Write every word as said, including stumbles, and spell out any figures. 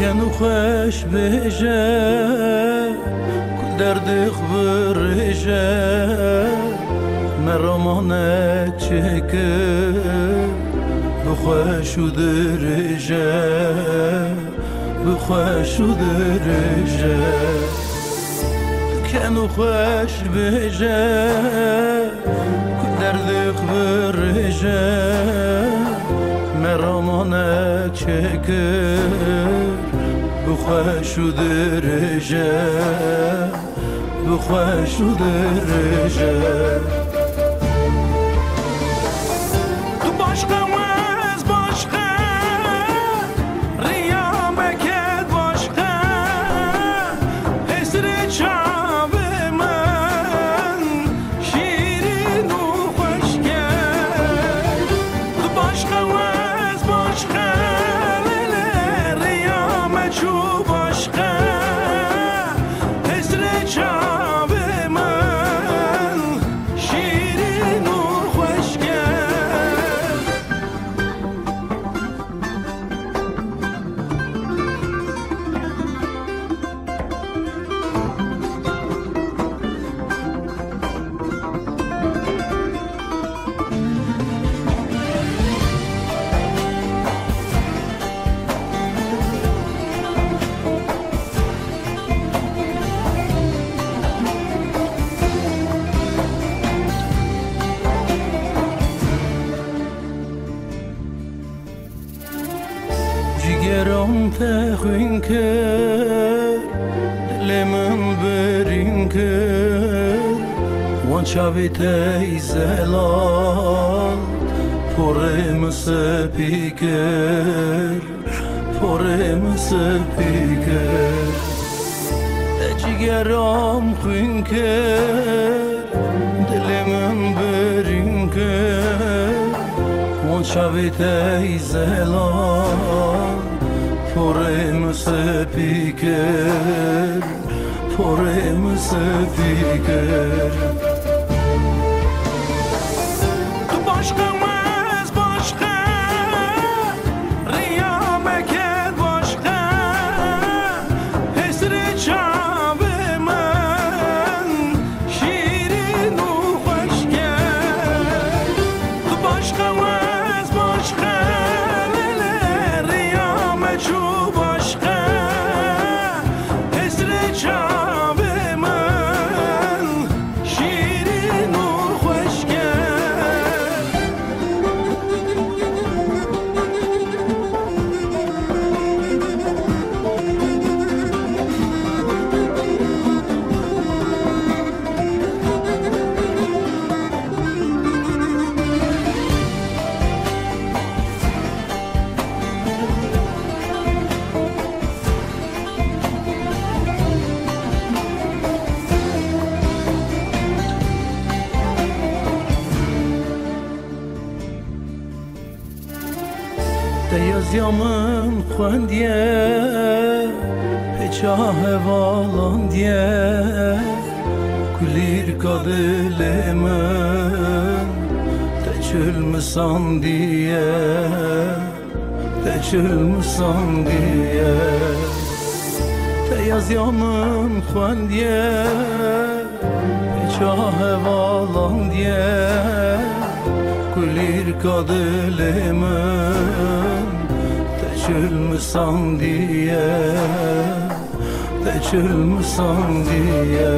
Ken û xweş bêje, ku derdê xwe birêje, meramane çêkir, bi xweş û dirêje, bi xweş û dirêje. Ken û xweş bêje, ku derdê xwe birêje, meramane çêkir, bi xweş û dirêje, bi xweş û dirêje. Tu başka, ez başka, riya me ked başka, hesrê çavê min şîrin û xweşk e. Tu başka, ez başka, lê lê riya me çû başka, hesrê çavê min şîrin û xweşk e. Cigeran te xwîn kir, dilê min birîn kir, wan çavê te yî zelal, porê min spî kir, porê min spî kir. Te cigeran xwîn kir, dilê min birîn kir, wan çavê te yî zelal, porê min spî kir, porê min spî kir. Tu başka, ez başka, riya me ked başka, hesrê çavê min şîrin û xweşk e. Tu başka, ez başka, lê lê riya me çû başka, hesrê çavê min şîrin û xweşk e. Te yaziya min xwendiye, pêça hevalandiye, kulîlka dilê min te çil misandiye, te çil misandiye. Te yaziya min xwendiye, pêça hevalandiye, kulîlka dilê min te çil misandiye, te çil misandiye.